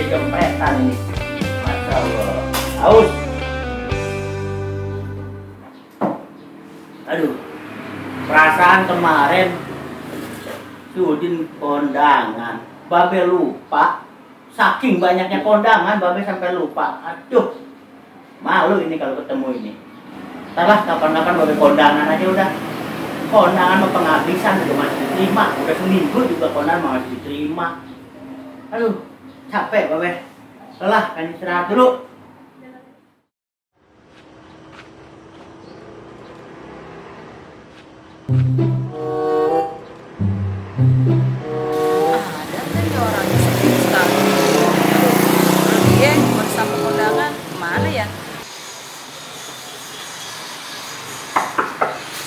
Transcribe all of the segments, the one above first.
kejempretan ini. Masya Allah. Aus. Aduh. Perasaan kemarin Sudin kondangan, Babe lupa. Saking banyaknya kondangan, Babe sampai lupa. Aduh, malu ini kalau ketemu ini. Entahlah, kapan-kapan Babe kondangan aja udah. Kondangan mau penghabisan juga masih diterima. Udah seminggu juga kondangan masih diterima. Aduh, capek Babe. Lelah, kan istirahat dulu.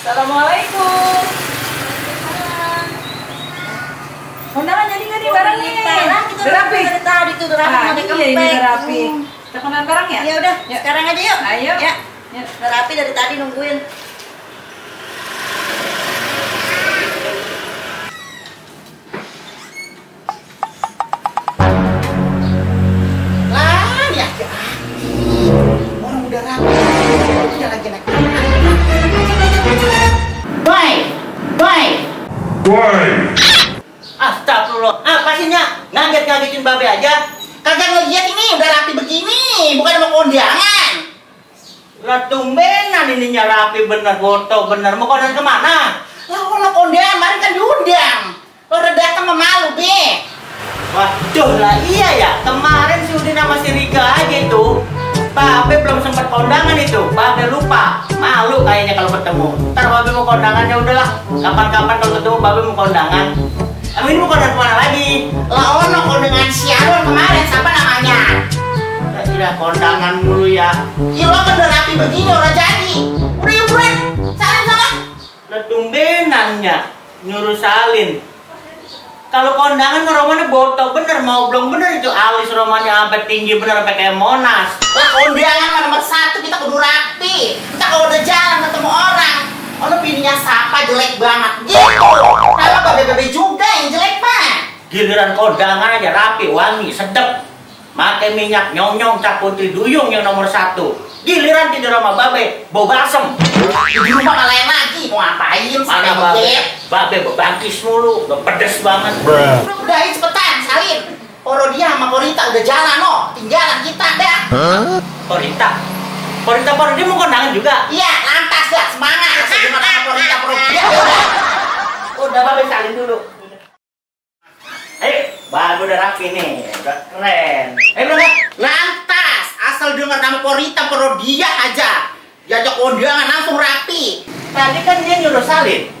Assalamualaikum. Kondangan jadi nggak nih barang nih? Udah rapi. Tadi tuh udah rapi. Iya ini udah rapi. Kita kondangan barang ya? Ya udah, sekarang aja yuk. Ayo. Ya. Udah rapi dari tadi nungguin. Lah, ya. Orang udah rapi. Udah lagi naik. Bye. Astagfirullah. Apa sih Nyak? Ngaget-ngagetin Babe aja. Kagak ngeliat ini udah rapi begini, bukan mau kondangan. Lah tumbenan ininya rapi bener, foto bener. Mau kondangan kemana? Lah kalau kondangan, kemarin kan diundang. Lo udah datang sama malu, Be. Waduh lah iya ya. Kemarin si Udin sama si Rika aja itu. Babe belum sempat kondangan itu. Babe lupa. Malu kayaknya kalau ketemu. Ntar Babe mau kondangan ya udahlah. Kapan-kapan kalau ketemu Babe mau kondangan. Emang ini mau kondangan kemana lagi? Lah ono kondangan si Arul kemarin, siapa namanya? Tidak kondangan dulu ya. Ya lo kan udah rapi begini, udah jadi. Udah yuk buruan, sana. Lah tumbenannya nyuruh salin. Kalau kondangan romannya botol bener, mau belum bener itu alis romannya sampai tinggi bener sampai kayak Monas. Lah kondangan mah nomor 1 kita kudu rapi. Kita kalau udah jalan ketemu orang, ono pininya sapa jelek banget gitu. Kalau babe-babe juga yang jelek mah. Giliran kondangan aja rapi, wangi, sedep. Pakai minyak nyong-nyong Cap Putri Duyung yang nomor 1. Giliran tidur sama Babe, bau balsem. Di rumah malah yang lagi, mau ngapain? Mana Babe bebangkis mulu, udah pedes banget. Udah ayo cepetan, salin. Porodia sama Porita udah jalan loh, tinggalan kita dah. Porita dia mau kondangan juga? Iya, lantas dah, semangat. Sebelum sama Porita Porodia. Udah Babe salin dulu. Babe udah rapi nih, udah keren. Berangkat. Lantas, asal dengar nama Porita Porodia aja. Diajak kondangan langsung rapi. Tadi kan dia nyuruh salin.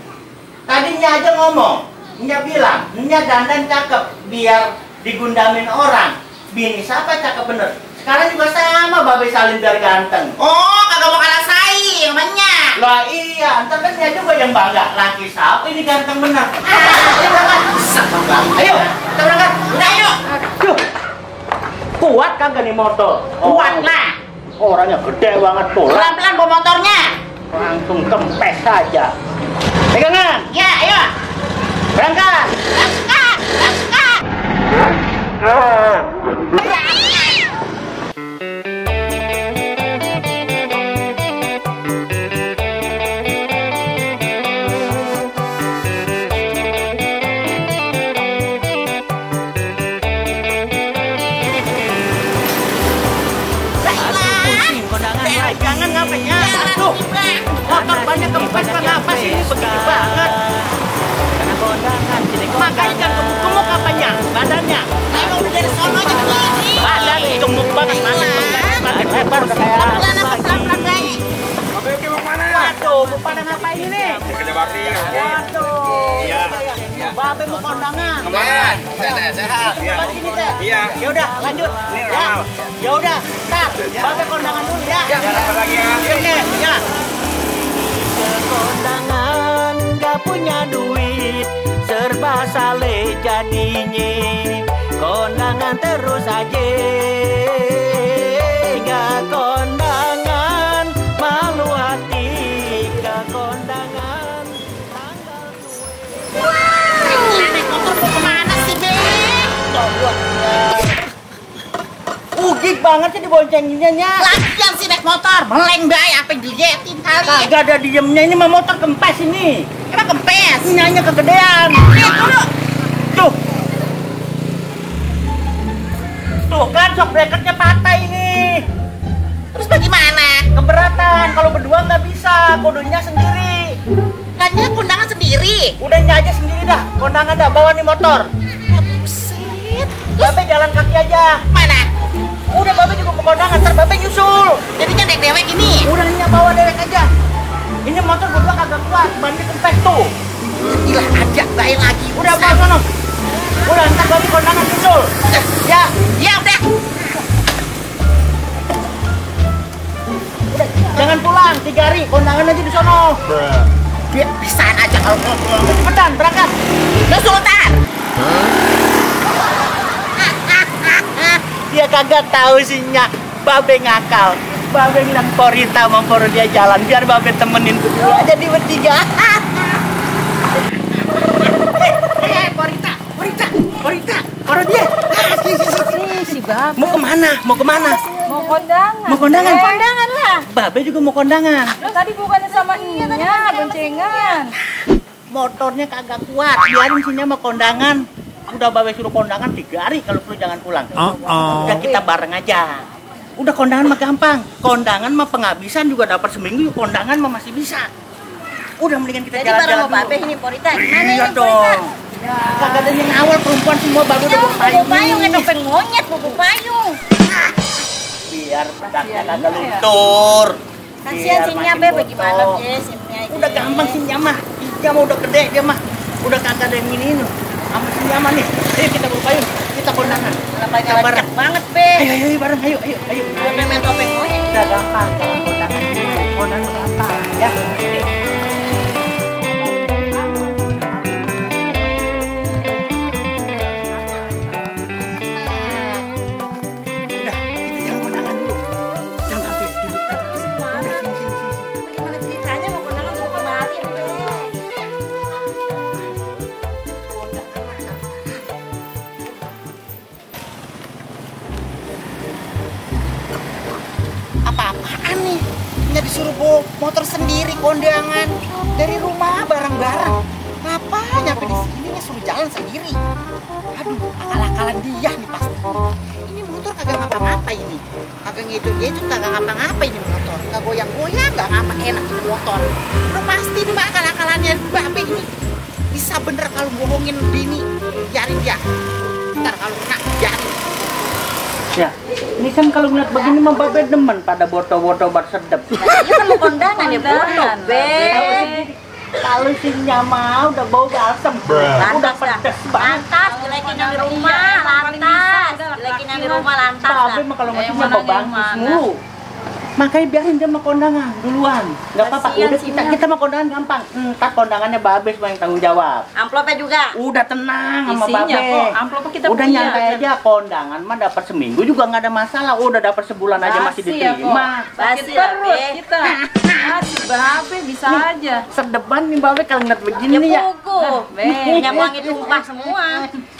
Tadinya aja ngomong, Nya bilang, Nya dandan cakep biar digundamin orang. Bini siapa cakep bener. Sekarang juga sama Babe salin biar ganteng. Oh, kagak mau kalah saing, banyak. Lah iya, ntar kan Nya juga yang bangga. Laki siapa ini ganteng bener. Ayo berangkat. Ayo, kita berangkat. Udah ayo. Aduh, kuat kagak nih motor? Kuat lah. Orangnya gede banget tuh. Pelan-pelan bawa motornya. Langsung kempes saja. Pegangan. Ya, ayo. Berangkat. Berangkat. Jangan ngapain ya? Aduh, motor banyak kempes kenapa sih ini begini banget? Karena kondangan, makanya kan gemuk apanya? Badannya? Emang udah dari sono aja begini. Badan gemuk banget, makin lebar udah kayak Pelan-pelan baik. Oke, mau mana? waduh, mau pada ngapain ini? Kerja bakti. Waduh, Iya. Babe mau kondangan. Kemarin. Sehat. Iya. Ini teh. Iya. Ya udah, lanjut. Ya. Ya udah, start. Babe kondangan dulu ya. Jangan apa lagi ya. Oke, ya. Kondangan gak punya duit, serba sale jadinya. Kondangan terus aja. Gak kondangan, malu hati. Gak kondangan, tanggal gue. Naik motor mau kemana sih, Be? banget sih diboncenginnya, Nya. Lagian sih naik motor, meleng bae apa yang diliatin kali. Kagak ada diemnya, ini mah motor kempes ini. Emang kempes. Nyanya kegedean. Lihat dulu. Tuh. Tuh kan shock breakernya patah ini. Terus bagaimana? Keberatan, kalau berdua nggak bisa, kodenya sendiri. Kayaknya kondangan sendiri. Udah Nya aja sendiri dah, kondangan dah, bawa nih motor. Ya buset. Babe jalan kaki aja. Mana? Udah Babe juga mau kondangan, ntar Babe nyusul. Jadinya naik dewek ini. Udah Nya bawa dewek aja. Ini motor berdua kagak kuat, bannya kempes tuh. Gila ajak bae lagi. Udah bawa sono. Udah ntar Babe kondangan nyusul. Ya, Ya udah. udah jangan pulang, 3 hari kondangan aja di sono. Biar pisaan aja kalau ngomong. Cepetan berangkat. Lu Sultan. Dia kagak tahu sih Nya, Babe ngakal. Babe bilang Porita sama Poro dia jalan, biar Babe temenin berdua jadi bertiga. Porita, Poro dia. Si Bab. Mau kemana? Mau kondangan. Mau kondangan? Kondangan lah. Babe juga mau kondangan. Lo tadi bukannya sama Nya, boncengan. Motornya kagak kuat, biarin sini sama kondangan. Udah Babe suruh kondangan 3 hari, kalau perlu jangan pulang. Udah kita bareng aja. Udah kondangan mah gampang. Kondangan mah penghabisan juga dapat seminggu, kondangan mah masih bisa. Udah mendingan kita Jadi bareng jalan-jalan sama Babe dulu. ini Porita. Gimana Iya ini dong. Kagak ada yang ngawal, perempuan semua Babe udah bawa Buku payung ya payung. topeng monyet, buku payung. Biar pedangnya kagak luntur. Kasihan Biar si Nya makin Be, foto. bagaimana Jess? Udah gampang sih Nya mah. Dia mah udah gede dia mah. Udah kagak ada yang giniin. Sama si Nya mah nih. Ayo kita bawa payung. Kita kondangan. Kenapa Kita banyak bareng. banget Be? Ayo bareng, ayo. Main topeng monyet. Udah gampang kalau kondangan dulu. Kondangan gampang ya. Udah, kita jangan kondangan dulu. Jangan sampai duduk. Gimana ceritanya mau kondangan mau kemari Be? Apa-apaan nih? Nggak disuruh bawa motor sendiri kondangan dari rumah bareng-bareng. Ngapa nyampe di sini nya suruh jalan sendiri? Aduh, akal-akalan dia nih pasti. Ini motor kagak ngapa-ngapa ini. Kagak ngedut-ngedut, kagak ngapa-ngapa ini motor. Kagak goyang-goyang, nggak ngapa enak ini motor. Udah pasti nih Mbak, akal-akalannya Babe ini. Bisa bener kalau bohongin bini, biarin dia. Ntar kalau kena, biarin. Ya, ini kan kalau ngeliat begini mah Babe demen pada boto-boto bar sedep. Iya kan mau kondangan ya bodoh Be. Kalau si Nya mah udah bau balsem, udah Lantas dah. pedes banget. Lantas, jelekin yang di rumah, lantas. Jelekin yang di rumah, lantas Babe dah. mah kalau masih mau bangkis mulu. Makanya biarin dia mah kondangan duluan. Gak apa-apa, Kasian udah si kita mah kondangan gampang. Ntar kondangannya Babe semua yang tanggung jawab. Amplopnya juga. Udah tenang sama Isinya Babe. kok, amplopnya kita udah punya. nyantai aja, kondangan mah dapat seminggu juga nggak ada masalah. Udah dapat sebulan aja masih Basi ya, diterima. Sakit Basi lah, perut Be. kita. Si Babe bisa aja. Sedepan nih Babe kalau ngeliat begini Ya nih ya. buku. Be. Minyak wangi tumpah semua.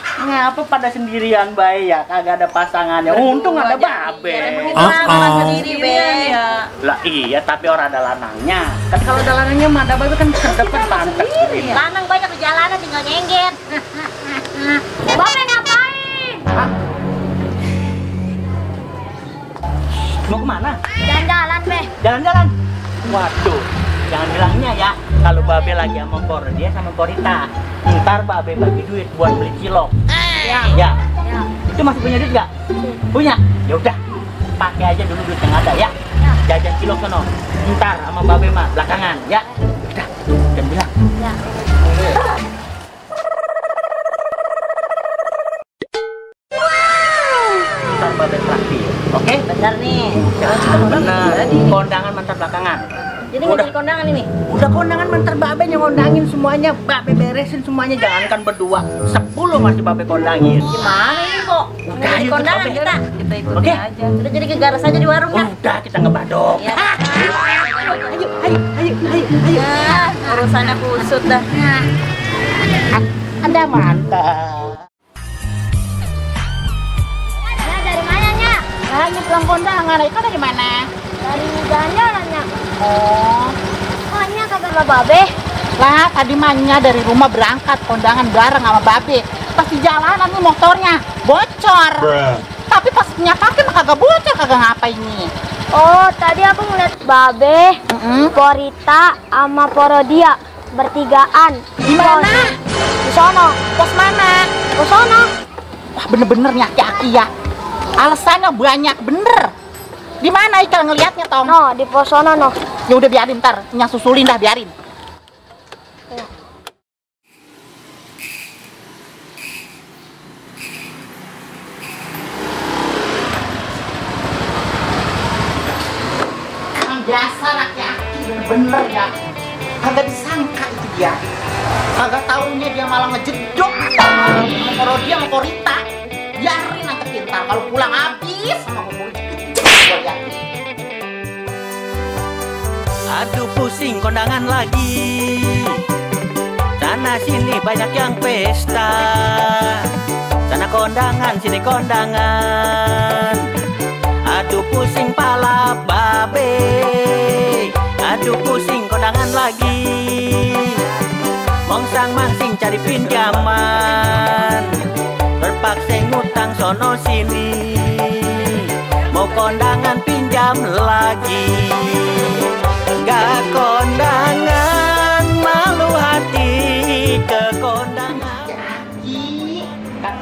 Ngapa pada sendirian Bae ya? Kagak ada pasangannya. Untung ada Babe. Kondangan sendiri Be. Ya. Lah iya, tapi orang ada lanangnya. Kan kalau ada lanangnya mah ada Babe kan sedepan pantas. Lanang banyak di jalanan tinggal nyengget. Babe ngapain? Hah? Mau kemana? Jalan-jalan Be. Jalan-jalan. Waduh, jangan bilangnya ya. Kalau Babe lagi sama Por dia sama Porita. Ntar Babe bagi duit buat beli cilok. Ya. Ya, Ya. itu masih punya duit nggak? Punya. Ya udah, pakai aja dulu duit yang ada ya. Jajan cilok sono. Ntar sama Babe mah belakangan ya. Udah, jangan bilang. Ya. Ntar Babe traktir, oke? Bener nih. Bener. Kondangan mantar belakangan. Jadi Udah. ngisi kondangan ini. Udah kondangan mantar Babe yang kondangin semuanya. Babe beresin semuanya, jangankan berdua. 10 masih Babe kondangin. Gimana ini kok? Udah, Ngisi ayo kondangan kita, kita. Kita ikutin Oke. aja. Udah jadi kegaras aja di warung dah. Udah kita ngebadok. Ya. Ayo. Ya, urusannya kusut dah. Ada mantap. Ya, dari mana, Nya? nyebrang kondangan. Itu dari mana? Dari jalan-jalannya. Oh. Makanya kagak sama Babe. Lah, tadi mainnya dari rumah berangkat kondangan bareng sama Babe. Pas di jalanan nih motornya bocor. Tapi pas nyapake mah kagak bocor, kagak ngapain nih. Oh, tadi aku ngeliat Babe, Porita, sama Porodia bertigaan. Di mana? Di sono. Pos mana? Pos sono. Wah, bener-bener nyaki-aki ya. Alasannya banyak bener. Di mana Ika ngelihatnya, Tong? No, di pos sono no. Ya udah biarin ntar, nyang susulin dah biarin. Biasa laki-laki bener ya, kagak disangka itu dia, kagak taunya dia malah ngejedok sama Porodia sama Porita. Biarin aja pintar, kalau pulang habis sama bubur gua ya. Aduh pusing kondangan lagi, sana sini banyak yang pesta, sana kondangan sini kondangan. Aduh pusing pala Babe, aduh pusing kondangan lagi, mongsang mangsing cari pinjaman, terpaksa ngutang sono sini, mau kondangan pinjam lagi. Gak kondangan malu hati ke kondangan. Jadi, kan